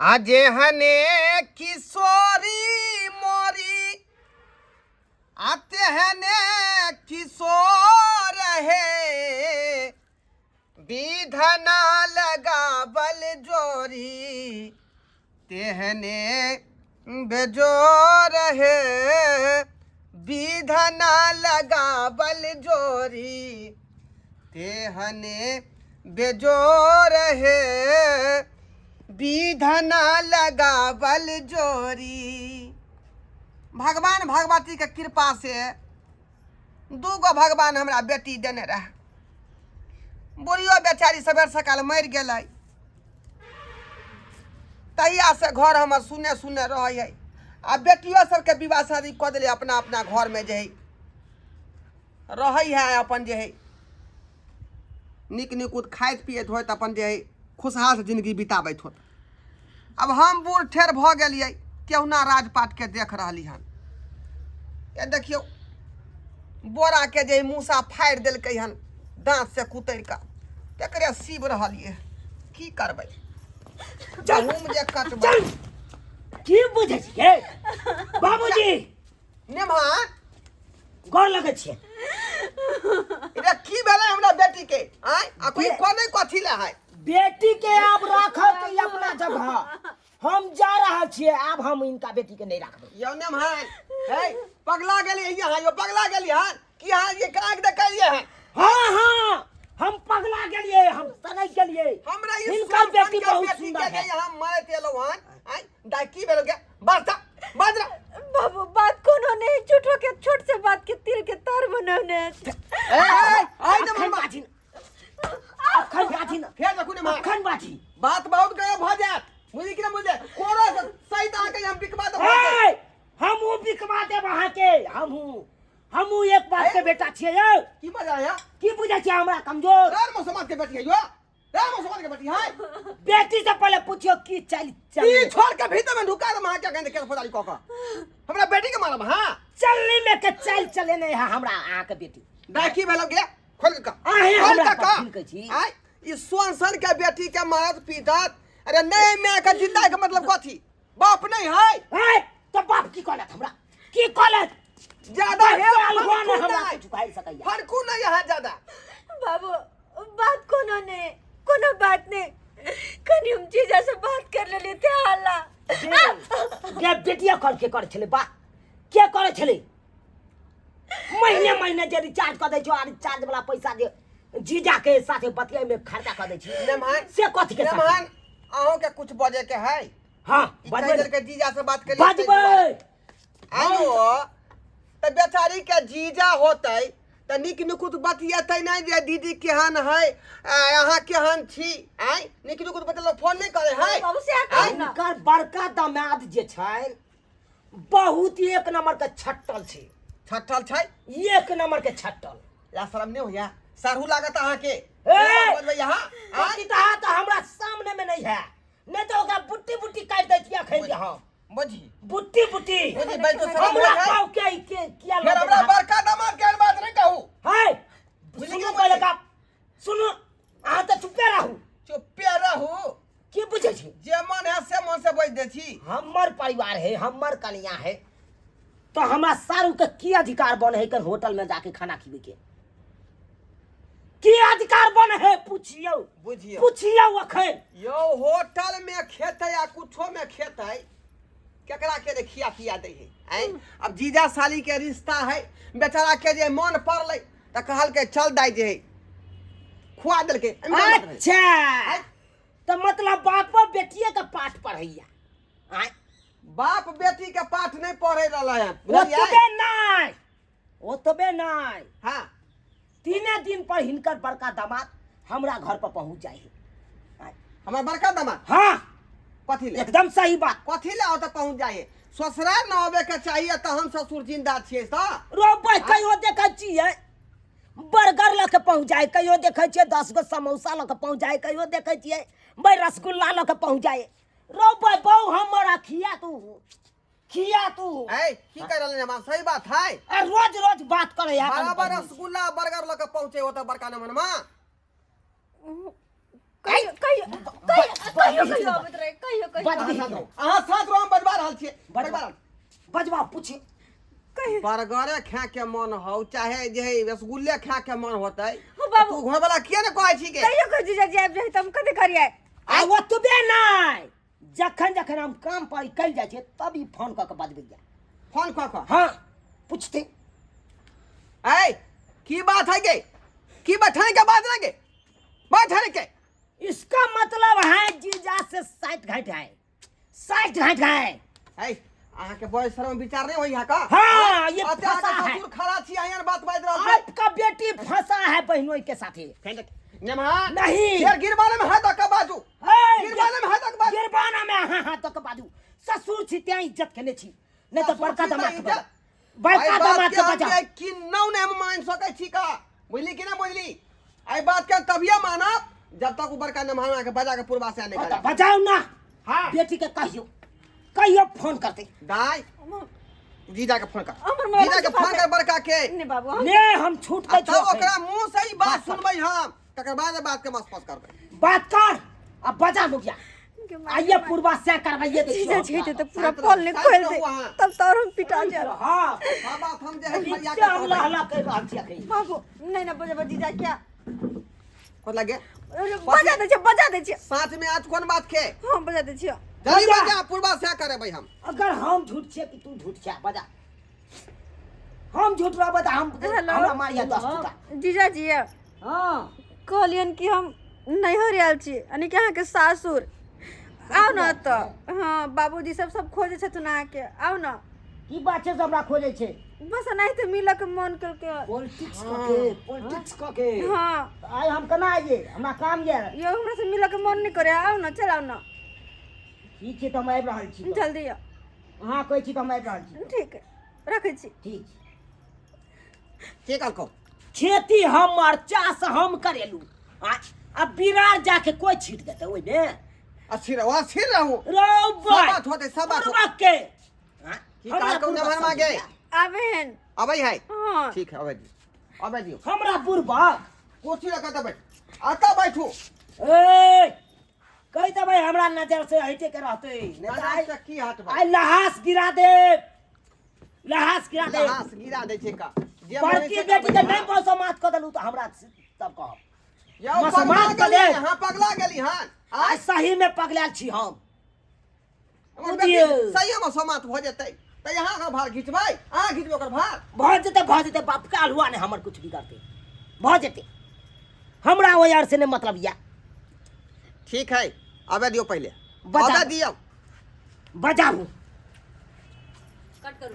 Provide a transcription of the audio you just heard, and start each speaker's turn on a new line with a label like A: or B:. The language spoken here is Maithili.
A: आ जेहने किशोरी मोरी आ तेहने किशोर हे विधना लगावल जोरी तेहने बेजोर हे विधना लगावल जोरी तेहने बेजोर हे विधना लगावल जोरी। भगवान भगवती के कृपा से दूगो भगवान हमरा बेटी देने रहे। बुढ़ियो बेचारी सबेर सकाल मरि गेलै, तहिया से घर हमर सुने सुने रहै है। आ बेटियो सबके विवाह शादी कऽ देलै, अपना अपना घरमे जे है रहै है, अपन जे है नीक निकुत खाइत पियैत होइत अपन जे है खुशहाल से जिंदगी बिताबैत होत। अब हम बूढ़ ठेर भऽ गेलियै, केहुना राजपाटके देख रहली हन। ये देखियौ बोराके जे मूसा फाड़ि देलकै हन दाँत से कुतरि कऽ, तकरे सीब रहलियै। की करबै, गहूम जे कटबै।
B: की बुझै छियै बाबूजी?
A: नेमहा
B: गोर लगै छियै।
A: रे की भेलै हमरा बेटी के? आय आ कोई कोने कथी ले है
B: बेटी के? आब राखत ई अपना जगह, हम जा रहल छियै। आब हम इनका बेटी के नहीं राखबै।
A: यौ नेमहान, हे पगला गेली यहाँ, यो पगला गेली हन की? यहाँ ये काक देखलिए हन?
B: हाँ हाँ, हम पगला गेलिए, हम सनक गेलिए।
A: हमरा ई
B: हिनकर
A: सुन
B: बेटी
A: सुन के
B: बहुत
A: बेटी
B: सुंदर
A: के
B: है।
A: जे यहाँ मारैत एलौ हन। आय दाइ की भेल गे? बस दा बाज रा।
C: बाबू, बात कोनो नहीं, झूठो के छोट से बात के तिल के तर बनौने अछि।
A: ए ए आय
B: अखन
A: नेमहान
B: बाजी न, अखन बाजी न।
A: फेर देखू नेमहान,
B: अखन बाजी
A: बात बहुत गया भऽ जायत, बुझली कि ना बुझले? कोरो सही तऽ अहाँके हम बिकबा देब।
B: ए, हमहूँ बिकवा देब अहाँके। हमहूँ हमहूँ एक बाप के बेटा छियै यौ।
A: की मजा आया?
B: की बुझै छियै हमरा कमजोर?
A: राम समाज के बेटी है यो, राम समाज के बेटी है।
B: बेटी से पहले पूछियो की चल चल
A: ई छोड़ के भीतर में ढुका दे वहां, क्या कहते के फौजारी कऽ कऽ हमरा बेटी के मारब। हां
B: चलनी में के चल चले नहीं है हमरा अहाँके बेटी।
A: दाखी भेलो गे, खोल के कह।
B: अहें
A: खोल
B: हमरा
A: के कह।
B: पर छी।
A: आय ई सोन सन के बेटी के मारत पीटत। अरे नहीं, मैं के जिंदा के मतलब कथी? बाप नहीं है?
B: ए, तो बाप की कहलत हमरा? की कहलत?
A: ज्यादा है
B: अलगुआ ने
A: फड़कू
B: हमरा
A: नहीं।
B: किछु कहि सकैया?
A: फड़कू नहीं है ज्यादा।
C: बाबू, बात कोनो नहीं, कोनो बात नहीं, कनी हम जीजा से बात कर लेली थे हल्ला।
B: गे बेटिया कल के करे छलै बा, के करे छलै? महीने महीने जे रिचार्ज कऽ दै छौ आ रिचार्ज वाला पैसा जे जीजा के साथे बतियाइ में खर्चा कऽ दै छी
A: नेमहान
B: से कथी के साथे?
A: नेमहान, अहूँ के कुछ बजे के है?
B: हाँ,
A: ई
B: बजबै।
A: कहि देलकै जीजा से बात करियै।
B: बजबै।
A: आयो तऽ बेचारी के जीजा होतै तऽ नीक निकुत बतियेतै नहि जे दीदी केहन है, अहाँ केहन छी? आँय, नीक निकुत बतेलक, फोन नहि करे है?
C: बाबू, से कहू ना।
B: हिनकर बड़का दामाद जे छै बहुत एक नंबर के छट्टल छै।
A: छट्टल छै?
B: एक नंबर के छट्टल।
A: या शरम नहि होइया? साढ़ू लागत अहाँके।
B: ए!
A: बजबै अहाँ? आँय?
B: पतिता तऽ हमरा सामने में नहीं है, नहीं तो ओकरा बुट्टी बुट्टी काटि दै छियै अखन जे हम।
A: बुझी
B: बुट्टी बुट्टी।
A: बुझी, बैठो, शरम
B: हमरा
A: होइ है?
B: पाव के के किया
A: फेर हमरा बड़का दामाद के बात नहि कहू।
B: है
A: बुझली
B: सुनू
A: कि
B: पहिले
A: बुझली?
B: का सुनू, अहाँ तऽ चुप्पे रहू।
A: चुप्पे रहू।
B: की बुझै छी?
A: जे मन है से मन से बजि दै छी।
B: हमर परिवार है, हमर कनिया है, तो हमरा सारू के की अधिकार बन है कर होटल में जाके खाना खिबे के? की अधिकार बन है पूछियो।
A: बुझियौ।
B: पूछियो अखन।
A: यौ, होटल में खेतै आ कुछो में खेतै, केकरा के रे खिया पिया दै है? आँय, अब जीजा साली के रिश्ता है, बेचारा के जे मन पड़लै तऽ कहलकै चल दाइ, जे है खुआ देलकै। एहिमे कोन बात रहै?
B: अच्छा, तऽ मतलब बापो बेटिए के पाठ पढ़ैया? आँय?
A: बाप बेटी के पाठ नहीं पढ़े रहलै हन, बुझलियै?
B: ओतबे नहि, ओतबे नहि।
A: हाँ।
B: तीने दिन पर हिनकर बड़का दामाद हमरा घर पर पहुंच जाए है।
A: हमर बड़का दामाद?
B: हाँ।
A: कथी ले?
B: एकदम सही बात।
A: कथी ले ओतऽ पहुंच जाए? ससुराल न आबे के चाहिए तऽ हम ससुर जिंदा छियै तऽ।
B: रोबै कहियो देखै छियै बर्गर लऽ के पहुँच जाए, कहियो देखै छियै 10 गो समोसा लऽ के पहुँच जाए, कहियो देखै छियै भाई रसगुल्ला लऽ के पहुँच जाए। रोबै बहु हमर खिया तू, खिया तू।
A: ए की कर रहलै हम? सही बात है।
B: आ रोज रोज बात करे है।
A: बराबर रसगुल्ला बर्गर लऽ के पहुँचे ओतऽ बड़का नमनमा।
C: कहियो कहियो कहियो कहियो कहियो आबैत रहे कहियो कहियो
B: बज
A: अहाँ साथ रहू अहाँ साथ रहू हम बजबा रहल छियै बजबा रहल
B: बजबा पूछी
C: कहियो
A: बर्गरे खाए के मन हौ चाहे जे है रसगुल्ले खाए के मन होतै
C: हो बाबू।
A: तू घर वाला किया ने कहै छी के
C: कहियो कहियो जीजाजी आबि जाइ तऽ हम कथी करियै
B: आ ओतबे नहि जखन जखन हम काम पर निकलि जाइ छियै तब ई फोन कऽ के बजबैया
A: फोन कऽ कऽ
B: हाँ पूछते
A: ऐ की बात है गे की बैठाने के बात ना गे बैठाने के
B: इसका मतलब है जीजा से साठ घाट है साठ घाट है
A: ऐ अहाँ के बॉय शर्म विचार नहीं होई है का
B: हाँ, ये
A: अते अहाँ
B: फंसा
A: के
B: है।
A: ससुर खड़ा छी अहाँ बात बाजि रहल छी
B: आपका बेटी फंसा है बहनोई के साथ ही
A: नेमहा
B: नहीं।
A: फेर गिरबाने में हाथ धक्का बाजू
B: हे,
A: गिरबाने में हाथ धक्का बाजू
B: गिरबाना में हाँ हाथ तक बाजू ससुर छी त्यां इज्जत केने छी नहीं तो
A: ससुर
B: बड़का
A: छी तऽ
B: दामाद के
A: इज्जत।
B: बजा बड़का
A: एहि बात
B: दामाद
A: के
B: के
A: हम
B: बजा
A: जे किन्नौ नहि हम मान सकै छी का बुझली कि ना बुझली एहि बात के तभिए मानब जब तक उ बड़का नेमहा के बजा के पूर्वा से नहीं
B: हाँ, तो बजाओ ना
A: हाँ।
B: बेटी के कहियो कहियो फोन करते
A: दाई जीजा के फोन कर
C: हमर मोबाइल
A: जीजा के
C: के
A: फोन
C: पास
A: कर बड़का के
C: नहीं बाबू हम
B: ने हम छूट
A: आ
B: के
A: तब ओकरा मुंह से ही बात
B: बात कर।
A: सुनबै हम तकर बाद बात के मस्पस करबै
B: बात कर अब बजा मुखिया
C: के मार-
B: आइए पूर्वा से करवाइए देखियो
C: जीजा जी
B: हमरा।
C: तऽ पूरा
A: शांत
C: फल ने
A: रहू,
C: खोल
A: शांत
C: दे
A: रहू अहाँ।
C: तब तो और हम पिटा जाब
B: हाँ
A: सब बात हम जे है फरिया
B: से
A: के
B: हम
A: कहबै।
B: लहला कर रहल छी अखन
C: बाबू नहीं ना बजा जीजा क्या
A: कथी लगे
C: बजा दै छियै बजा दै छियै
A: साँझ में आज कोन बात के
C: हाँ बजा दै छियै
A: जल्दी
B: बजा।
A: बजा पूर्वा से करेबै हम
B: अगर हम झूठ छियै कि तू झूठ छियै बजा हम झूठ रहबै तऽ हम
C: हेलो।
B: हमरा मारिया दस टका
C: जीजा जी
B: हाँ
C: कहलियन कि हम नैहर आयल छी यानी कि अहाँके सासुर आउ ने तऽ हाँ बाबूजी सब सब खोजै छथुन अहाँके आउ ने
B: की बात छै से हमरा खोजै छै
C: बस एनाहिते मिलऽके मन केलकै
B: पॉलिटिक्स कऽ के पॉलिटिक्स कऽ के
C: हाँ
B: आइ हम केना आइए हमरा काम यऽ
C: यौ हमरा से मिलऽके मन नहि करे आउ ने चल आउ ने
B: ठीक छै तऽ हम आबि रहल छी तऽ।
C: जल्दी आउ
B: अहाँ कहै छी तऽ हम आबि रहल छी
C: ठीक है रखै छी
B: ठीक छै
A: के कहलकौ
B: खेती हमर चास हम करेलू आ आ बिरार जाके कोई छीट देतै ओहिमे
A: अस्थिर रहू अस्थिर रहू
B: रौ
A: सब बात होतै सब बात होतै
B: बुड़बक के हाँ?
A: की
B: हमरा
A: कहलकौ
B: बुड़बक
A: नमहर मागे
B: समझैया।
C: आबै हन
A: अबै है
C: हाँ
A: ठीक है अबै दियौ अबै दियौ
B: हमरा बुड़बक
A: कुर्सी रखा तऽ बैठ अतऽ बैठू
B: ए कहि देबै हमरा नजर से हटे के रहतै नहि तऽ आइ
A: से की हटबै
B: आइ लहास गिरा दे लहास गिरा दे
A: लहास गिरा दै छै का जे मन
B: बड़की
A: से
B: बेटी के
A: करबै।
B: नहि मौसम मात कऽ देलू तऽ हमरा तब कहब
A: यौ
B: मसमात
A: पगला
B: कऽ
A: गेली
B: दे।
A: हाँ पगला गेली हन
B: आइ सही में पगलायल छी हम
A: हमर बेटी
B: बुझियौ।
A: सही में समात भऽ जेतै तऽ यहाँ ओकर भार घिचबै अहाँ घिचबै ओकर भार
B: भऽ जेतै भऽ जेतै बाप के अल्हुआ नहि हमर कुछ बिगड़तै भऽ जेतै हमरा ओहि आर से नहि मतलब यऽ
A: ठीक है आबे दियौ पहिले
B: बचा
A: आबे
B: दो।
A: दियौ
B: बजाबू
C: कट करू